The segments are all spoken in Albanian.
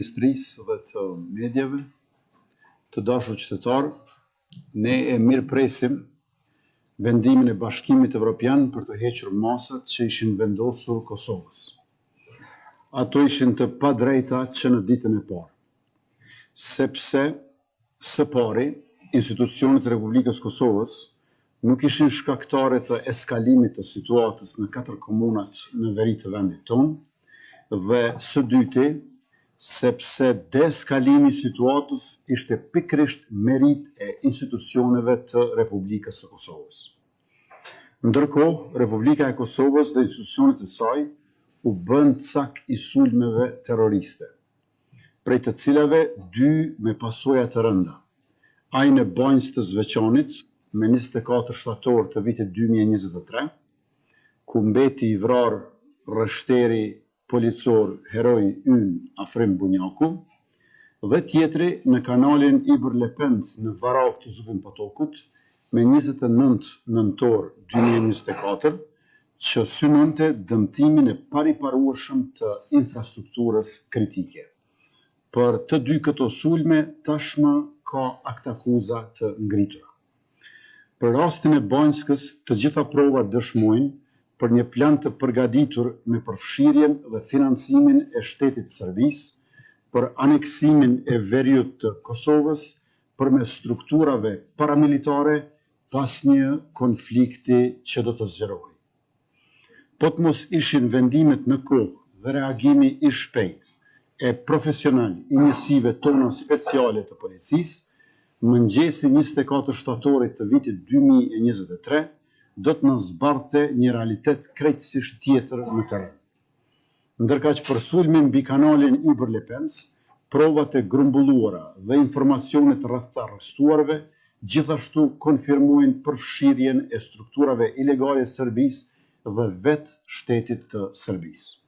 Ministrisë dhe të mediave, të dashur qytetarë, ne e mirëpresim vendimin e Bashkimit Evropian për të hequr masat që ishin vendosur Kosovës. Ato ishin të padrejta që në ditën e parë, sepse Së pari, institucionet e Republikës së Kosovës nuk ishin shkaktare të eskalimit të situatës në katër komunat në veri të vendit tonë dhe së dyti, sepse deeskalimi i situatës ishte pikërisht meritë e institucioneve të Republikës së Kosovës. Ndërkohë, Republika e Kosovës dhe institucionet e saj u bënë cak i sulmeve terroriste. prej të cilave dy me pasoja të rënda, ai në Banjskë të Zveçanit, me 24 shtator të vitit 2023, ku mbeti i vrarë rreshteri policor heroi ynë Afrim Bunjaku, dhe tjetri në kanalin Ibër-Lepenc në Varakë të Zubin Potokut, me 29 nëntor 2024, që synonte dëmtimin e pariparueshëm të infrastrukturës kritike. Për të dy këto sulme tashmë ka aktakuza të ngritura. Për rastin e Banjskës të gjitha provat dëshmojnë për një plan të përgatitur me përfshirjen dhe financimin e shtetit të Serbisë për aneksimin e veriut të Kosovës përmes strukturave paramilitare pas një konflikti që do të zgjerohej. Po të mos ishin vendimet në kohë dhe reagimi i shpejtë e profesional i njësive tona speciale të policisë, mëngjesi i 24 shtatorit të vitit 2023 do të na zbardhte një realitet krejtësisht tjetër në terren. Ndërkaq për sulmin mbi kanalin Ibër-Lepenc, provat e grumbulluara dhe informacionet rreth të arrestuarve gjithashtu konfirmojnë përfshirjen e strukturave ilegale të Serbisë dhe vetë shtetit të Serbisë.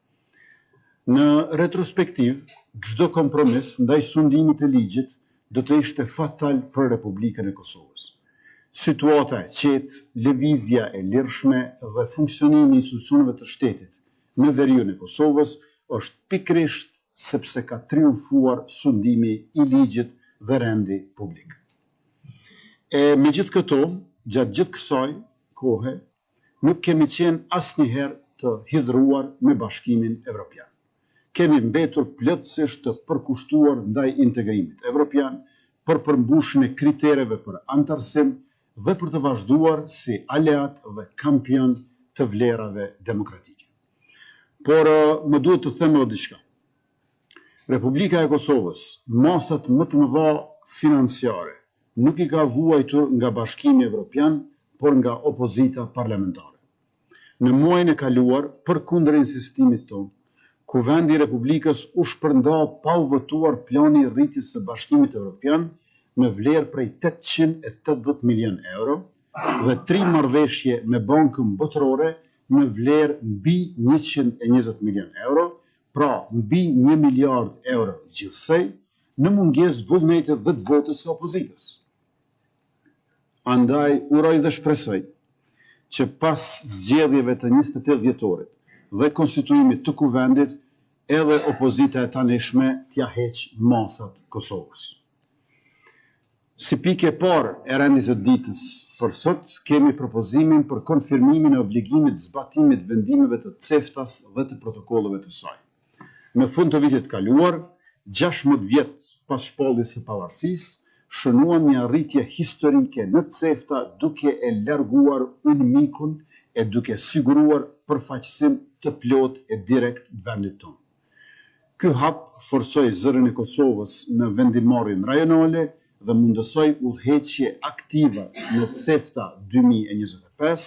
Në retrospektivë, çdo kompromis ndaj sundimit të ligjit do të ishte fatal për Republikën e Kosovës. Situata e qetë, lëvizja e lirshme dhe funksionimi i institucioneve të shtetit në veriun e Kosovës është pikërisht sepse ka triumfuar sundimi i ligjit dhe rendi publik. E megjithë këto, gjatë gjithë kësaj kohe, nuk kemi qenë asnjëherë të hidhëruar me Bashkimin Evropian. Kemi mbetur plotësisht të përkushtuar ndaj integrimit evropian, për përmbushjen e kritereve për anëtarësim dhe për të vazhduar si aleat dhe kampion të vlerave demokratike. Por më duhet të them edhe diçka. Republika e Kosovës, masat më të mëdha financiare nuk i ka vuajtur nga Bashkimi Evropian, por nga opozita parlamentare. Në muajin e kaluar, përkundër insistimit tonë, Kuvendi i Republikës u shpërnda pa u votuar plani i rritjes së Bashkimit Evropian në vlerë prej 880 milionë euro dhe tri marrëveshje me Bankën Botërore në vlerë mbi 120 milionë euro, pra mbi 1 miliard euro gjithsej, në mungesë vullnetit dhe të votës së opozitës. Andaj uroj dhe shpresoj që pas zgjedhjeve të 28 dhjetorit dhe konstituimit të Kuvendit edhe opozita e tanishme t'ia heq masat Kosovës. Si pikë e parë e rendit të ditës për sot kemi propozimin për konfirmimin e obligimit zbatimit vendimeve të CEFTA-s dhe të protokolleve të saj. Në fund të vitit të kaluar, 16 vjet pas shpalljes së pavarësisë, shënuam një arritje historike në CEFTA duke e larguar UNMIK-un e duke siguruar përfaqësim të plotë e direkt të vendit tonë. Ky hap forcoi zërin e Kosovës në vendimmarrjen rajonale dhe mundësoi udhëheqje aktive në CEFTA 2025,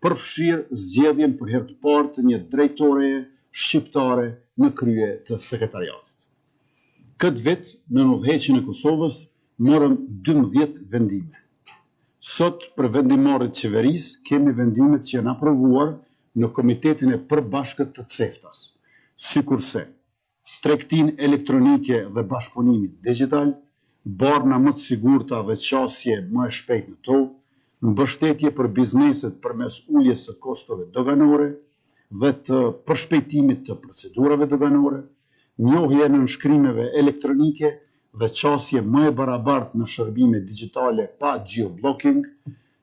përfshirë zgjedhjen për herë të parë të një drejtoreje shqiptare në krye të sekretariatit. Këtë vit, nën udhëheqjen e Kosovës, morëm 12 vendime. Sot, për vendimmarrje të qeverisë, kemi vendimet që janë aprovuar në Komitetin e Përbashkët të CEFTA-s, sikurse tregtinë elektronike dhe bashkëpunimin digjital, barna më të sigurta dhe qasje më e shpejtë në to, mbështetje për bizneset përmes uljes së kostove doganore dhe të përshpejtimit të procedurave doganore, Njohja e nënshkrimeve elektronike dhe qasje më e barabartë në shërbime digjitale pa geo-blocking,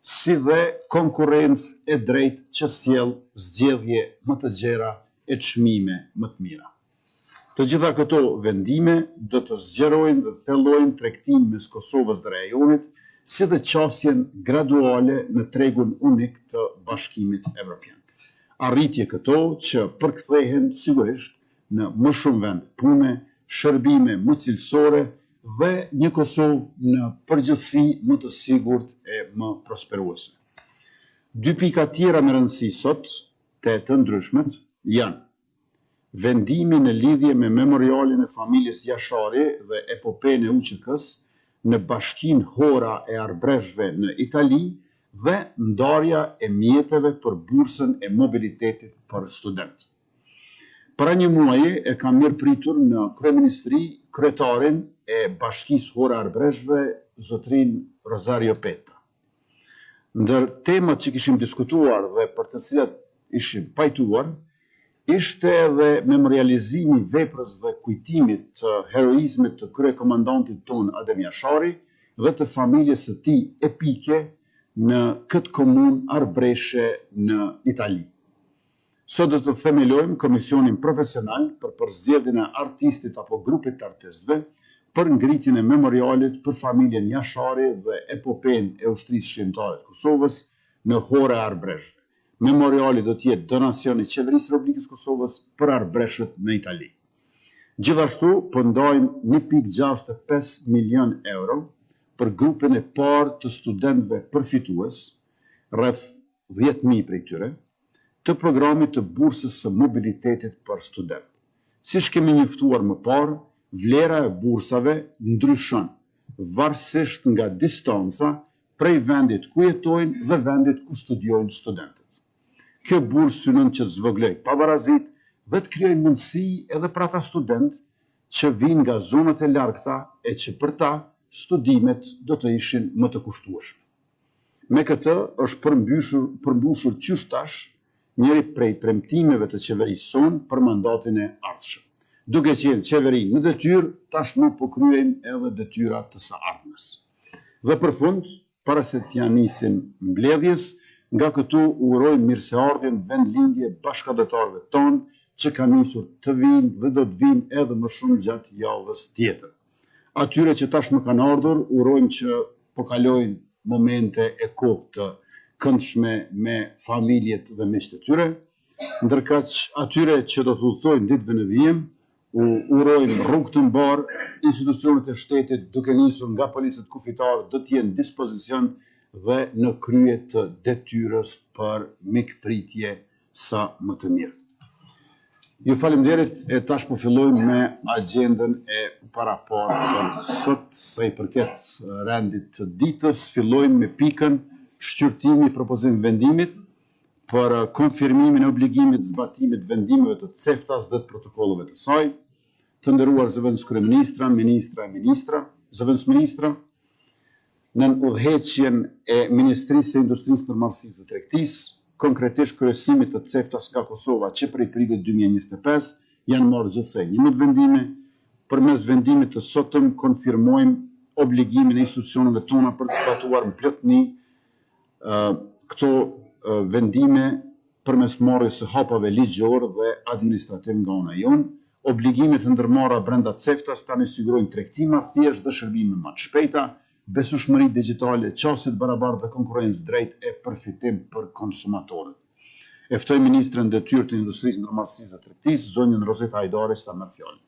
si dhe konkurrencë e drejtë që sjell zgjedhje më të gjera e çmime më të mira. Të gjitha këto vendime do të zgjerojnë dhe thellojnë tregtinë mes Kosovës dhe rajonit, si dhe qasjen graduale në tregun unik të Bashkimit Evropian. Arritje këto që përkthehen sigurisht në më shumë vende pune, shërbime më cilësore dhe një Kosovë në përgjithësi më të sigurt e më prosperuese. Dy pika tjera me rëndësi sot, te të ndryshmet, janë, vendimi në lidhje me memorialin e familjes Jashari dhe epopenë e UÇK-së në bashkinë Hora e Arbëreshëve në Itali dhe ndarja e mjeteve për bursën e mobilitetit për studentë. Para një muaji e kam mirëpritur në kryeministri kryetarin e Bashkisë Hora e Arbëreshëve, zotërinë Rosario Petta. Ndër temat që kishim diskutuar dhe për të cilat ishim pajtuar, ishte edhe memorializimi i veprës dhe kujtimit të heroizmit të kryekomandantit tonë Adem Jashari dhe të familjes së tij epike në këtë komunë arbëreshe në Itali. Sot do të themelojmë komisionin profesional për përzgjedhjen e artistit apo grupit të artistëve për ngritjen e memorialit për familjen Jashari dhe epopenë e Ushtrisë Çlirimtare të Kosovës në Horë e Arbëreshëve. Memoriali do të jetë donacion i Qeverisë së Republikës së Kosovës për arbëreshët në Itali. Gjithashtu, po ndajmë 1.65 milion euro për grupin e parë të studentëve përfitues, rreth 10,000 prej tyre, të programit të bursës së mobilitetit për studentë. Siç kemi njoftuar më parë, vlera e bursave ndryshon varësisht nga distanca prej vendit ku jetojnë dhe vendit ku studiojnë studentët. Kjo bursë synon që të zvogëlojë pabarazitë dhe të krijojë mundësi edhe për ata studentë që vijnë nga zonat e largëta e që për ta studimet do të ishin më të kushtueshme. Me këtë është përmbyshur përmbushur qysh tash njëri prej premtimeve të qeverisë sonë për mandatin e ardhshëm. Duke qenë qeveri në detyrë, tashmë po kryejmë edhe detyra të së ardhmes. Dhe për fund, para se t'ia nisim mbledhjes, nga këtu u urojmë mirëseardhjen vendlindje bashkatdhetarëve tanë që kanë nisur të vijnë dhe do të vijnë edhe më shumë gjatë javës tjetër. Atyre që tashmë kanë ardhur, urojmë që po kalojnë momente e kohë të këndshme me familjet dhe miqtë e tyre. Ndërkaq, atyre që do të udhëtojnë ditëve në vijim, u urojmë rrugë të mbarë, institucionet e shtetit duke nisur nga policët kufitarë do të jenë në dispozicion dhe në krye të detyrës për mikpritje sa më të mirë. Ju faleminderit e tash po fillojmë me agjendën e paraparë për sot sa i përket rendit të ditës, fillojmë me pikën shqyrtimi i propozim vendimit për konfirmimin e obligimit të zbatimit të vendimeve të CEFTA-s dhe të protokolleve të saj. Të nderuar zëvendëskryeministra, ministra e ministra, zëvendësministra, nën udhëheqjen e Ministrisë së Industrisë, Ndërmarrësisë dhe Tregtisë, konkretisht kryesimit të CEFTA-s nga Kosova që prej prillit 2025, janë marrë gjithsej 11 vendime. Përmes vendimit të sotëm konfirmojmë obligimin e institucioneve tona për të zbatuar në plotni këto vendime përmes marrjes së hapave ligjor dhe administrativ nga ana jonë. Obligimet e ndërmarra brenda CEFTA-s tani sigurojnë tregti më të thjeshtë dhe shërbime më të shpejta, besueshmëri digjitale, qasje të barabartë dhe konkurrencë drejtë e përfitim për konsumatorët. E ftoj ministren në detyrë të Industrisë, Ndërmarrësisë dhe Tregtisë, zonjën Rozeta Hajdari, që ta marrë fjalën.